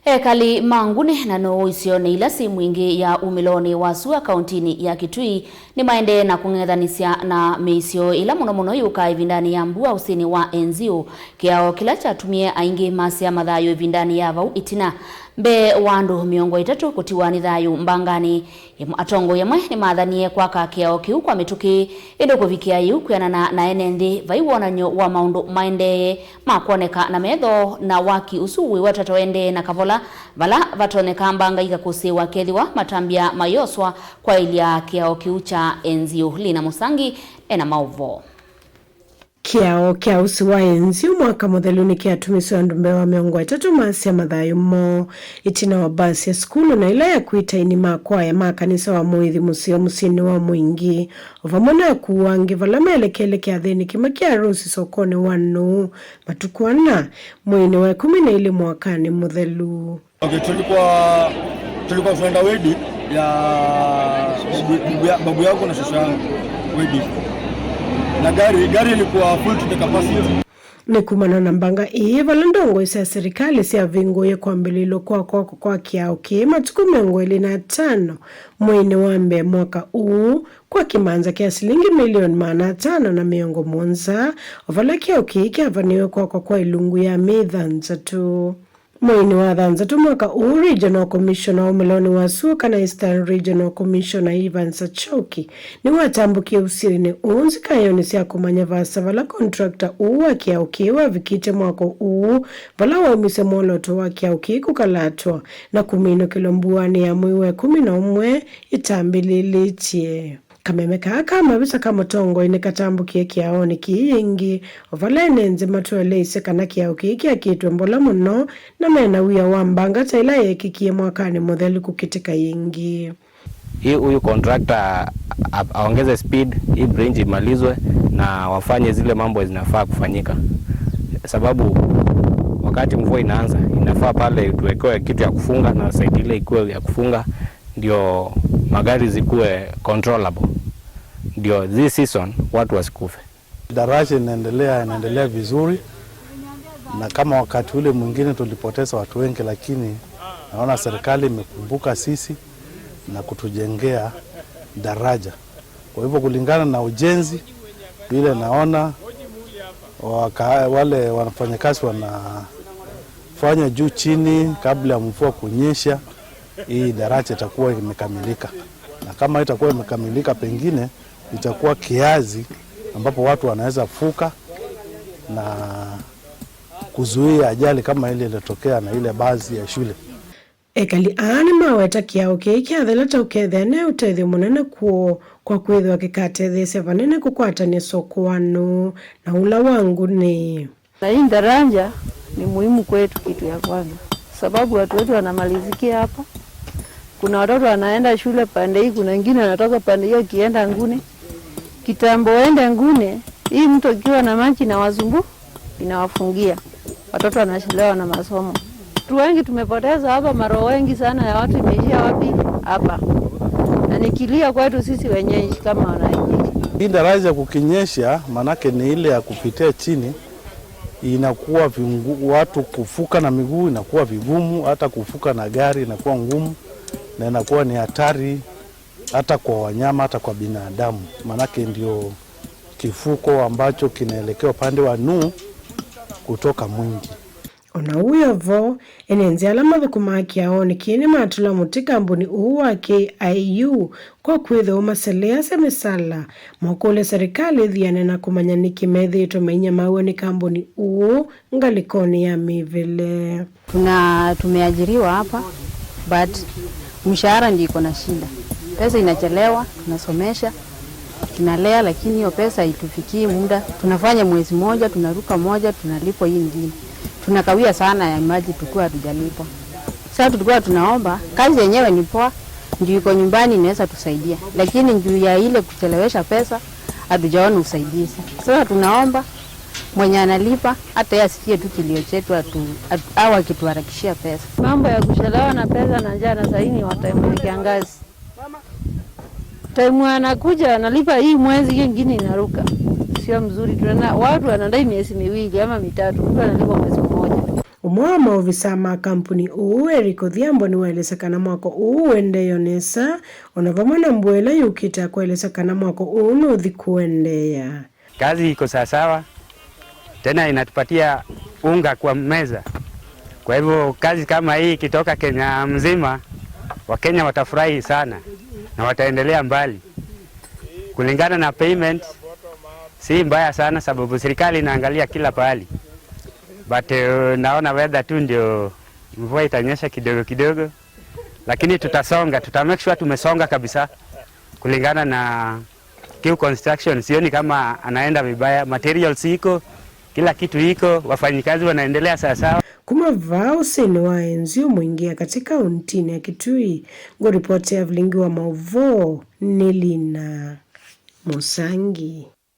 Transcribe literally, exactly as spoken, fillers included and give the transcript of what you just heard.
Ekali ma Nguni na nũũ isionĩ ila syĩ mwingĩ ya umĩlonĩ wa sua kauntinĩ ya Kitui nĩmaendee na kũng'ethanĩsya na mĩisyo ĩla mũno mũno yũkaa ĩvindanĩ ya mbua ũsĩnĩ wa Enzio, kĩao kĩla kyatumie aingĩ masya mathayũ ĩvindanĩ ya vau ĩtina. Mbee wa andũ mĩongo ĩtatũ kũtiwa nĩ thayũ mbanganĩ, em-, atongoi amwe nĩmathanie kwaka kĩao kĩu kwa mĩtũkĩ, ĩndĩ kũvikĩa yu kwĩanana na ene nthĩ, vai wonany'o wa maũndũ maendee ma kwoneka na metho, na waki ũsu wĩwetwa ta ũendee na kavola, vala vatonyeka mbanga ikakũsĩĩwa kethĩwa matambya mayoswa kwaĩlya kĩao kĩu kya Enzio. Lina Mũsangi ena maũvoo. Kĩao kya ũsĩ wa Enzio mwaka mũthelu nĩkyatumisye andũ mbee wa mĩongo ĩtatũ masya mathayũ moo ĩtina wa mbasi ya sukulu na ila yakuĩte aini ma kwaya ma kanisa wa Mũĩthi Mũseo mũsyĩnĩ wa Mũingĩ, o vamwe na akuu angĩ vala melekele kĩathĩnĩ kĩmwe kya arusi sokonĩ wa Nũũ matukũ ana mweinĩ wa ĩkũmi na ilĩ mwakanĩ mũthelu. Okay, tulikuwa, tulikuwa tunaenda wedding ya babu, babu ya-, babu yangu na shosho yangu, wedding. Na gari, gari ilikuwa full to the capacity. Nĩ kumana na mbanga ĩĩ vala ndongoi sya serikali syavingũie kwambĩlĩlw'a kwa kwakwa kwa kĩao kĩĩ matukũ mĩongo ĩlĩ na atano mweinĩ wa mbee mwaka ũũ kwa kĩmanza kya silingi milioni maana atano na mĩongo mũonza, o vala kĩao kĩĩ kyavaniwe kwakwa kwa ilungu ya myei thanthatũ. Mweinĩ wa thanthatũ mwaka ũũ, Regional Commissioner wa ũmĩlonĩ wa sua kana Eastern Regional Commissioner Evans Achoki nĩwatambũkie ũsyĩnĩ ũũ nzikayonĩ sya kũmanya vaasa vala contractor ũũ wa kĩao kĩĩ wavikĩte mwako ũũ, vala waumisye mwolooto wa kĩao kĩĩ kũkalatwa na kũminũkĩlwa mbuanĩ ya mwei wa ĩkũmi na ũmwe ĩtambĩlĩlĩtye. Kameme kaa ka mavisa ka mũtongoi nĩkatambũkie kĩaonĩ kĩĩ yĩngĩ, o vala ene nthĩ matũeleisye kana kĩao kĩĩ kĩakĩtwe mbola mũno na mena wia wa mbanga ta ĩla yeekĩkie mwakanĩ mũthelu kũkĩtĩka yĩngĩ. Hii, huyu contractor a-, aongeze speed, hii bridge imalizwe na wafanye zile mambo zinafaa kufanyika, sababu wakati mvua inaanza, inafaa pale tuwekewe kitu ya kufunga na side ile ikuwe ya kufunga, ndio magari zikuwe controllable, ndio this season watu wasikufe. Daraja inaendelea, inaendelea vizuri, na kama wakati ule mwingine tulipoteza watu wengi, lakini naona serikali imekumbuka sisi na kutujengea daraja. Kwa hivyo, kulingana na ujenzi vile naona waka-, wale wafanyakazi wanafanya juu chini kabla ya mvua kunyesha, hii daraja itakuwa imekamilika, na kama itakuwa imekamilika, pengine itakuwa kiasi ambapo watu wanaweza vuka na kuzuia ajali kama ile iliyotokea na ile basi ya shule. Ekali aa nĩmaweta kĩao kĩĩ kyathela ta ũkethĩa ne ũtethyo mũnene kwoo, kwa kwĩthĩwa kĩkatetheesya vanene kũkwatany'a soko wa Nũũ na ũla wa Nguni. Na hii daraja ni muhimu kwetu, kitu ya kwanza, sababu watu wetu wanamalizikia hapa. Kuna watoto wanaenda shule pande hii, kuna wengine wanatoka pande hiyo akienda Nguni. Kitambo waende Nguni, hii mto ikiwa na maji inawazungu-, inawafungia. Watoto wanachelewa na masomo. Watu wengi tumepoteza hapa, maroho wengi sana ya watu imeishia wapi? Hapa. Na ni kilio kwetu sisi wenyeji kama wananchi. Hii daraja kukinyesha, manake ni ile ya kupitia chini, inakuwa vingu-, watu kuvuka na miguu inakuwa vigumu, hata kuvuka na gari inakuwa ngumu, na inakuwa ni hatari hata kwa wanyama, hata kwa binadamu, manake ndio kivuko ambacho kinaelekea upande wa Nũũ kutoka Mwingi. O na ũu wĩ o vo, ene nzĩa ala mathũkũmaa kĩaonĩ kĩĩ nĩmatũla mũtĩ kambuni ũũ wa K I U kwa kwĩthĩwa ũmaseleasya mĩsala, makũlya serikali ĩthiane na kũmanya nĩkĩ methĩĩtwe mainyamaaw'a nĩ kambuni ũũ ngalĩkonĩ ya mĩvĩle. Tuna-, tumeajiriwa hapa, but mshahara ndio iko na shida. Pesa inachelewa, tunasomesha, tunalea, lakini hiyo pesa haitufikii muda. Tunafanya mwezi moja, tunaruka moja, tunalipwa hii ingine. Tunakawia sana ya maji tukiwa hatujalipwa. Sasa tulikuwa tunaomba, kazi yenyewe ni poa, ndio iko nyumbani inaweza tusaidia. Lakini juu ya ile kuchelewesha pesa, hatujaona usaidizi. Sasa tunaomba mwenye analipa, hata yeye asikie tu kilio chetu, atu-, atu-, au akituharakishia pesa. Mambo ya kuchelewa na pesa na njaa na saini wa time ya kiangazi. Time anakuja analipa hii mwezi, hiyo ingine inaruka. Sio mzuri, tunaona watu wanadai miezi miwili ama mitatu, mtu analipwa mwezi mmoja. Ũmwe wa maovisaa ma kampuni ũũ, Eric Odhiambo, nĩwaelesya kana mwako ũũ ũendee o nesa, o na vamwe na mbua ĩla yũkĩte, akwelesya kana mwako ũũ nũũthi kũendeea. Kazi iko sawasawa, tena inatupatia unga kwa meza. Kwa hivyo kazi kama hii ikitoka Kenya mzima, Wakenya watafurahi sana na wataendelea mbali. Kulingana na payment, si mbaya sana sababu serikali inaangalia kila pahali. But uh, naona weather tu ndio mvua itanyesha kidogo kidogo, lakini tutasonga, tuta make sure tumesonga kabisa kulingana na Q Construction. Sioni kama anaenda vibaya, materials iko, kila kitu iko, wafanyikazi wanaendelea sawasawa. Kuma vaa ũsĩnĩ wa Enzio Mwingi katĩ kauntinĩ ya Kitui, ngũripotĩa vilingi wa maũvoo nĩ Lina Mũsangi.